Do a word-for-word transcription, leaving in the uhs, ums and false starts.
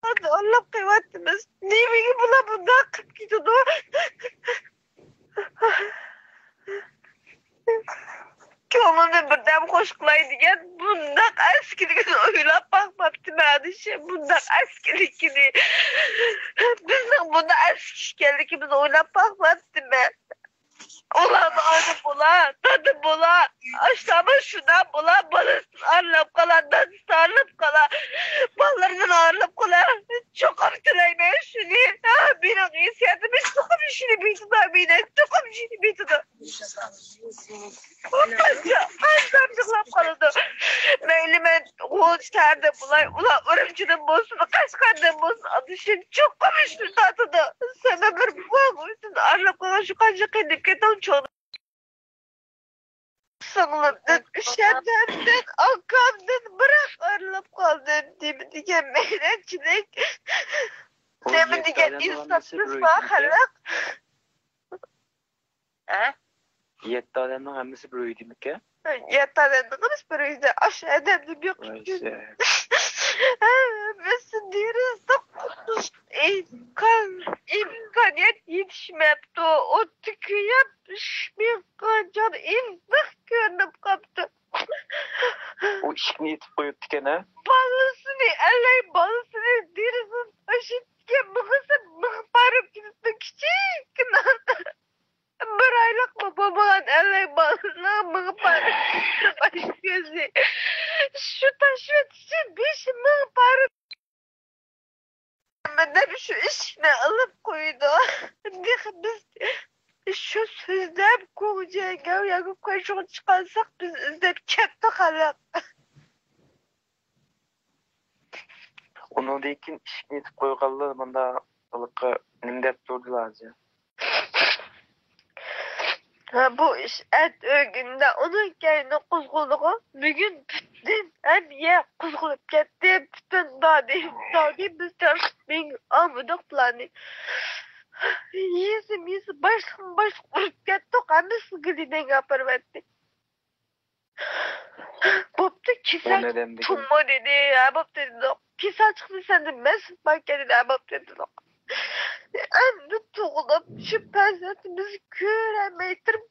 ئارىلىق قېلىۋاتىمىز. نېمىگە بۇلار بۇنداق قىلىپ كېتىدۇ؟ كۆڭلۈمنى بىردەم خۇش قىلاي دېگەن بۇنداق ئەسكىلىكىنى ئويلاپ باقماپتىمەن، ئادىشى. بۇنداق ئەسكىلىكىنى، بىزنىڭ بۇنداق ئەسكى ئىكەنلىكىمىزنى ئويلاپ باقماپتىمەن. ئۇلارنىڭ ئانا بولا، دادا بولا، ئاشتاما شۇنا بولا، بالىسىدىن ئايرىلىپ قالا، دادىسىدىن ئايرىلىپ قالا، بالىلىرىدىن ئايرىلىپ قالا. چوقۇم تىلەيمەن شۇنى. ھا، مېنىڭ ھېسسىياتىم چوقۇم شۇنى بېيىتىدۇ، مېنى چوقۇم شۇنى بېيىتىدۇ. قانچە، قانچە يىغلاپ قالىدۇ. مەيلى مەن غۇلجا شەھەردە بولاي، ئۇلار ئۈرۈمچىدىن بولسۇن، قەشقەردىن بولسۇن، ئادىشىم چوقۇم ئىشنى تارتىدۇ. سەن بىر بوۋاڭ ئۈچۈن ئايرىلىپ قالغان شۇ قانچە قىينىلىپ كەتتىڭ، چوڭ سىڭلىمدىن، ئۈشەندەمدىن، ئاكامدىن بىراق ئايرىلىپ قالدىم دېمە دېگەن مەيلەنچىلىك. نېمە دېگەن ئىنساپسىز بار خەلق. ھە؟ يەتتە ئادەمنىڭ ھەممىسى بىر ئۆيدىمىكەن؟ يەتتە ئادەمنىڭ ھەممىسى بىر ئۆيدە. ئاشۇ ئادەمدىن يوق ئىكەن. ھەممىسى دېرىزە، ئىمكان، ئىمكانىيەت يېتىشمەپتۇ. ئوتتا كۆيۈپ، شۇ مېڭىپ قالغان چاغدا ئېنىق كۆرۈنۈپ قاپتۇ. ئۇ ئىشىكنى يېپىپ قويۇپتىكەن، ھە؟ بالىسىنى، ئەلەي بالىسىنى دېرىزىدىن تاشلىۋېتىپتىكەن. مېڭىسى مېڭىپ بارىپ كېتىپتۇ، كىچىككىنە. بىر ئايلىقمۇ بولمىغان ئەلەي بالىنىڭ مېڭىپ بارىپ كېتىپتۇ باش كۆزى. شۇ تاشلىۋېتىشى بېشى مېڭىپ بارىپ. مەن دەپ شۇ ئىشىكنى ئېلىپ قويىدۇ. تېخى بىز شۇ سۆزلەپ گۇڭجيەنگە ياكى قايچۇغا چىقارساق، بىز ئىزدەپ كەپتۇ خەلق. ئۇنىڭدىن كېيىن ئىشىكنى يېپىپ قويغانلار مانا ھېلىقى نېمە دەپ تۇردىلا ھازىر. ھە، بۇ ئىش ئەتە ئۆگۈندە ئۇنىڭ كەينى قوزغىلىدىغۇ. بۈگۈن پۈتۈن ھەممە يەر قوزغىلىپ كەتتى. پۈتۈن دادى، دادى بىز تارتىپ مېڭىپ ئالمىدۇق بۇلارنى. يېزا، يېزا، باشلىقمۇ باشلىق ئۇرۇپ كەتتۇق. ھەممىسىنى گىلىدەڭگە ئاپىرىۋەتتى. بوپتۇ، كېسەل تۇڭمۇ دېدى. ھە، بوپتۇ دېدۇق. كېسەل چىقسا سەندىن مەسئۇل باركەن دېدى. ھە، بوپتۇ دېدۇق. ئەمدى تۇغۇلۇپ شۇ پەرزەنتىمىزنى كۆرەلمەي تۇرۇپ